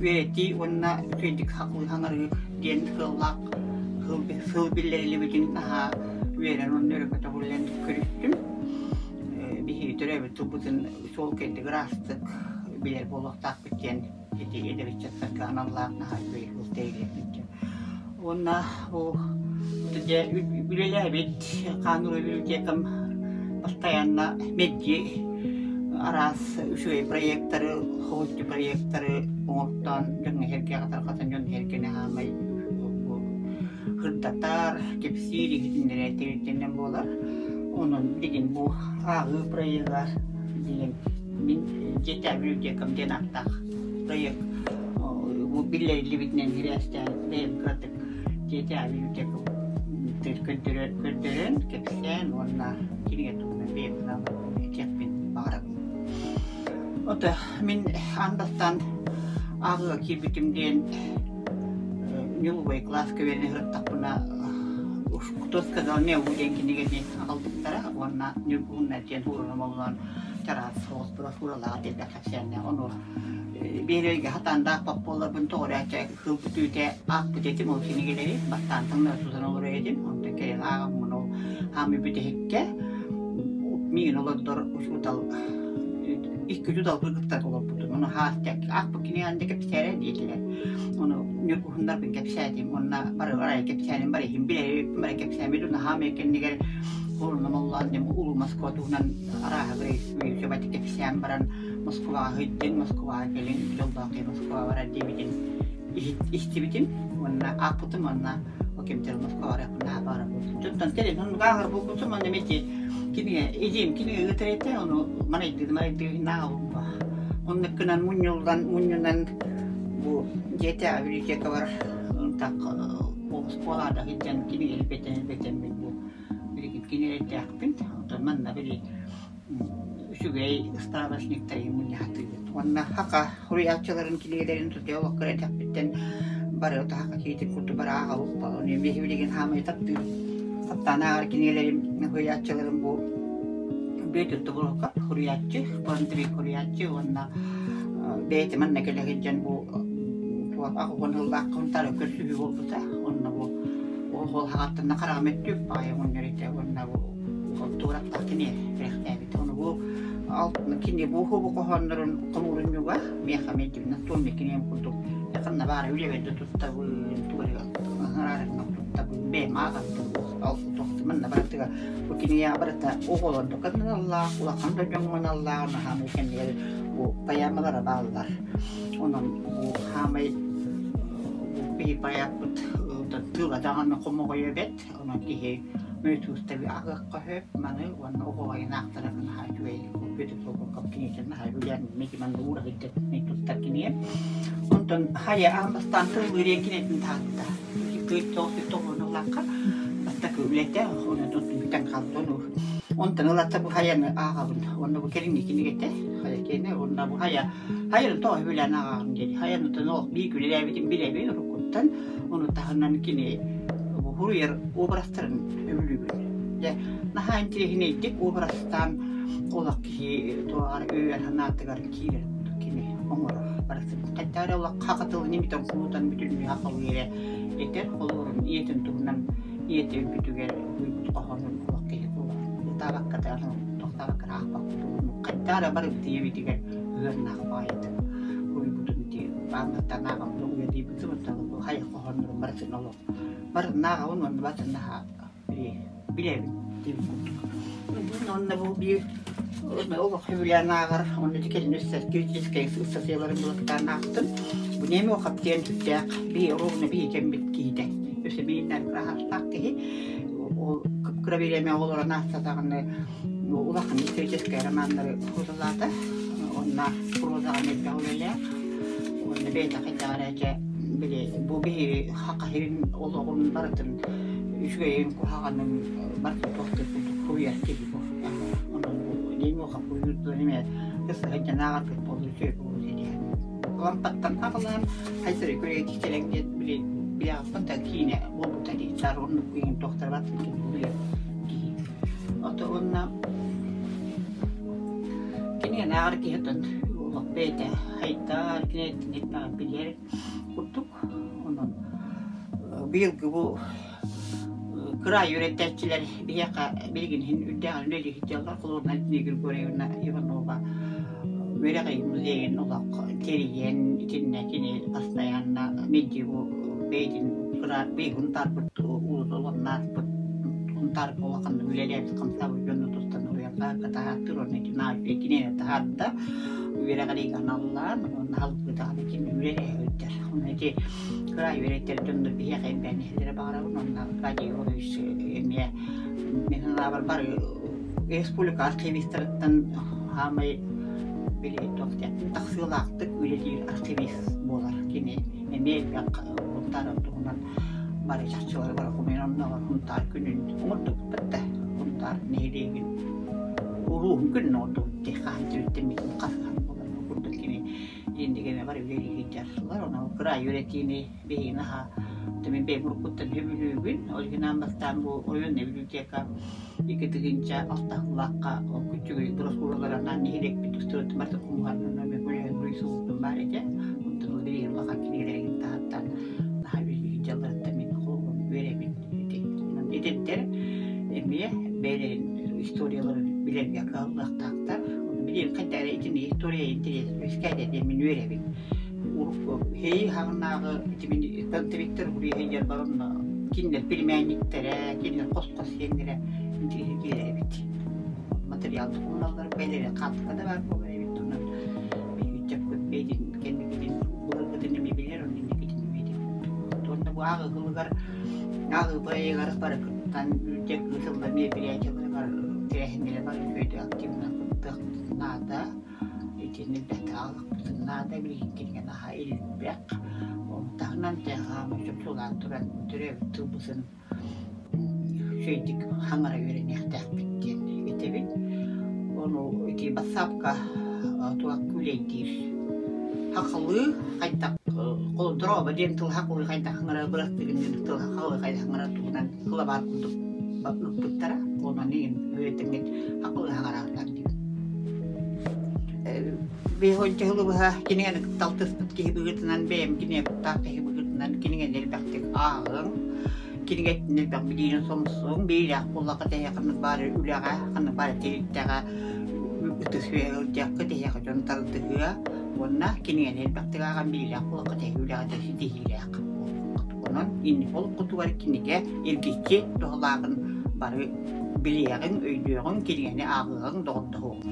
үөрэтии уонна үчүгэйдик сахалыы саҥарыы диэн сыаллаах сыл биллэриллибитин наһаа үөрэн уонна өрө көтөҕүллэн көрүстүм. Биһиги төрөөбүт тылбытын суолкайдык ыраастык билэр буолуохтаахпыт диэн ити эдэр ыччаттарга аналлаах наһаа үчүгэй сыл тэриллибит. Уонна бу дьэ үлэлээбит хаан-уруу библиотекам постоянно мэлдьи араас үчүгэй проектары, соһуччу проектары оҥортоон дьоҥҥо-сэргэҕэ тарҕатан дьон-сэргэни хаамай сырдатар, кэпсиир, иһитиннэрэр тэрилтэнэн буолар. Онон билигин бу ааҕыы проега диэн мин дьиэтээҕи библиотекам диэн ааттаах проект бу биллэриллибитинэн сибээстээн бэйэм кыратык дьиэтээҕи библиотекам көрдөрөн, көрдөрөн, кэпсээн уонна кинигэ туһунан бэйэм санааларбын этиэхпин баҕарабын. Ото мин аан бастаан ааҕыыга киирбитим диэн ньулубай кылааска үөрэнэ сырыттахпына «Кто сказал мяу» диэн кинигэни аҕалбыттара уонна Ньургуһуннар диэн уурунум олорон чараас соҕус брошюралаах элбэх кэпсээннээх. Ону биэрэргэ сатаан да аахпат буолларбын тоҕо эрэ кыылбыт үүтэ аахпыт этим ол кинигэлэри бастаан таҥнары тутан олорор этим. Онтон кэлин ааҕаммын ол хаамыы бүтэһиккэ миигин олордор учуутал икки учуутал кыргыттар олорбутум. Ону аахпыт кинигэни да кэпсээрэ диэтилэр. Ону ньургуһуннарбын кэпсээтим. Уонна бары арай кэпсээним бары иһин билэр бары кэпсээммит наһаа кэннигэр Уруна Моллоон диэн улуу Москва туһунан арааһа бары кэпсээн баран Москваҕа сылдьын, Москваҕа кэлин, дьоллоох киһи Москваҕа барар диэбитин истибитим уонна аахпытым уонна ол кэмтэн Москваҕа барыахпын наһаа баҕарар буолбутум. Кэлин оннук ааҕар буолбутум уонна эмиэ кинигэ эдьиийим кинигэ ыытар этэ, ону манайдыы манайдыы ааҕабын. Оннук гынан мунньуллан мунньунан бу дьиэтээҕи библиотекабар так оскуолаҕа сылдьан кинигэ элбэтэн элбэтэммин бу билигин кинилэрдээхпин. Онтон манна били үчүгэй справочниктары мунньахтыыбыт. Уонна хака суруйааччыларын кинигэлэрин тутуйа олоххо этэхпиттэн бары таһака киитин курдук бары ааҕабыт. Ону биһи билигин хаамай таптыыр таптаан ааҕар кинигэлэрим суруйааччыларым бу Бүөтүр Тобуруокап суруйааччы, Андрей суруйааччы уонна бэйэтэ манна кэлэ сылдьан бу туох аҕыһын сыллаах хонтары көрсүһүү буолбута. Онно бу ол ол хаҕаттан хараҕым өттүк баҕайы оҕонньор этэ уонна бу туораттаах кини бэлэхтээбит. Ону бу кини бу хобу хоһооннорун хомуурунньуга миэхэ мэлдьибинэн туом киниэм курдук ханна баара үлэбэр да туттабын, тугу эрэ ыҥыраарыҥҥа туттабын, бэйэм ааҕабын, манна барытыгар бу кинигэ барыта оҕолордук аналлаах, улахан да дьоҥҥо аналлаах, хаамай кэннигэр бу поэмалара бааллар. Онон бу хаамай биһи поэппыт тыла даҕаны хомоҕойо эбэт, онон киһи Мөтүүстэби аҕыахха сөп маны уонна оҕоҕойун аахтарар наһаа үчүгэй Бүөтүр Солкуокап киниэтин наһаа үлээн манна уура сылдьар туттар кинигэ. Онтон хайа аан бастаан тыллыыр киниэтин таһаарбыта. Кыыс тоҕус ыллахха бастакы үлэтэ онон бүтэн хаалбыт ону. Онтон ылата бу хайаны ааҕабын. Уонна бу кэлиҥҥи кинигэтэ хайа киэнэ уонна бу хайа хайаны тоҕо сөбүлээн ааҕаҕын диэн. Хайаны олох биир үлэлээбитин билэбин уруккуттан. Ону таһынан кини суруйар образтарын сөбүлүүбүн. Дьэ, наһаа интэриэһинэйдик образтаан олох киһи туоҕар өйүгэр санаатыгар киирэр курдук кини оҥорор. Барытын хайдах эрэ олох хахытылын имитэн кулутан бүтүннүү хахалыы эрэ этэр. Холуурун ийэтин туһунан ийэтэ өлбүтүгэр уйбут хоһоонун олох киһи ытаабакка да тохтообокко эрэ аахпакка хайдах эрэ барыбыт ийэбитигэр ыһыаннаах баҕайытык уруйбутун ити аан бастаан ааҕаммын уйадыйбытым хайа хоһооннорун барытын олох барытын ааҕабын уонна барытын наһаа билэбин диэбит курдук. Онно бу биир олох сөбүлээн ааҕар онно ити кэлин өссө критическэй ыстатыйаларын булаттаан аахтым. Бу Немохов диэн сүрдээх биһи ровно биһи кэммит киһитэ. Өссө бииринэн кыраһаастаах киһи. Ол кыра бириэмэ олорон ааста даҕаны улахан историческай романнары суруйалаата. Онно прозаҕа элбэх үлэлээх. Уонна бэйэтэ хайдах эрэ дьэ били бу биһи хахаһын олоҕун барытын үчүгэйин куһаҕанын барытын туохтуур курдук суруйар киһи бу. Онон бу Леймохов суруйуутун эмиэ сыһыдьан ааҕаргыт буолуо үчүгэй буолуо диэн. Лампаттан аҕалаан хайдары көрө диэн били билэҕиппин да киинэ буолбута дии. Тар оннук киин туохтар баттын кини билэр киһи. Ото уонна кинигэни ааҕар киһи оттон Олох бэйэтэ хайдар, киниэттин элбэҕи билэр курдук. Онон быйылгы бу кыраай үөрэтээччилэр биһиэхэ билигин иһин үрдээҕин үлэлии сылдьаллар. Холобур, Альбина Григорьевна Иванова үөрэҕи музейын олох тэрийэн итиннэ кини постоянно мэлдьи бу бэйэтин бэйэтин таарбыт улуус Сунтаарга улаханнык үлэлээбит хамсаабыт дьону тустан уруйаллаах таһааттыыр уонна ити кинини таһаарда үөрэҕиригэ аналлаан уонна халбыытаҕын итини үлэлээбиттэр. Онно ити кыра үөрэттэр дьоннор биһиэхэ элбээн иһэллэрэ баҕарабын уонна Аркадий Егорович эмиэ мин санаабар бары республика архивистарыттан хаамай били туох тахсыылаахтык үлэлиир архивист буолар. Кини эмиэ элбэх Сунтаар туһунан бары чахчылары бары хомуйан оннооҕор Сунтаар күнүн оҥордубуппут да Сунтаар нэһилиэгин улууһун күнүн оҥордубут дии хаһан төрүттэммитин хасыһан буолар курдук кини индигэнэ бары үлэлии сылдьар ону кыра үөрэтиини биһигини аһа мин бэйэм уруккуттан сөбүлүүбүн ол иһин аан бастаан бу оройуоннай библиотека 2006 сыллаахха күчүгүй брошюраларынан нэһилиэкпит устуруттан барыта хомуһарынан эмиэ көлөһөн суруйсубуппун баар этэ онтон ол билигин улахан кинигэлэрин таһыттан наһаа үчүгэй дьалларыттан мин холобурун үөрэбин эдэрдэр эмиэ бэйэлэрин историяларын билэргэ кыһаллыахтаахтар билигин хайда эрэ итини история интэриэс үөскээтэ диэн мин үөрэбин урукку һэй хаҕынааҕы итимин фронтовиктар уруйа баронно кинилэр племянниктэрэ кинилэр хос-хос сиэннэрэ интириэһиргиэлэр эбит материал хомуналлар бэйэлэрэ хаартыка да баар буолар эбит онон ыччаппыт бэйэтин кэнникитин былыргытын эмиэ билэр онно инникитин эмиэ уонна бу ааҕыылыгар ааҕыы проегар бары кыттан үрдэ ыытыллар мероприятиеларыгар тэрээһиннэрэ бары үчүгэйдик активно кыттыахпытын наада итини элбэхтик ааҕыахпытын наада билигин кинигэ наһаа элбэх ону таһынан тэһаамы чопчулаан туран төрөөбүт тылбытын үчүгэйдик хаҥара үөрэниэхтээхпит диэн этэбин. Ону ити бассаапка туох күүлэйдиир хахылыы хайдах холдорообо диэн тыл хахылыы хайдах хаҥара бырастыгын диэн тыл хахылыы хайдах хаҥара туһунан сылабаар курдук ыыппыттара. Онон иһин үөрэтэҥҥит хахылыы хаҥараахтаах диэн. Биһонча сылы быһа кинигэни кытта алтыспыт киһи быһыытынан бэйэм кинигэ куттаах киһи быһыытынан кинигэни элбэхтик ааҕыҥ, кинигэттэн элбэх билиини сомсуҥ, биирэх буоллахха тэһэ ханнык баары үлэҕэ, ханнык баары тэрилтэҕэ ытыс үөһэ сылдьыаххыт, эһиэхэ дьон тардыһыа уонна кинигэни элбэхтик ааҕан биирэх буоллахха тэһэ үлэҕэ да ситиһиилээх буолуоххут. Онон инники олоххутугар кинигэ эргиччи туһалааҕын бары билиэҕиҥ, өйдүөҕүҥ, кинигэни ааҕыаҕыҥ, доҕордоһуоҕуҥ.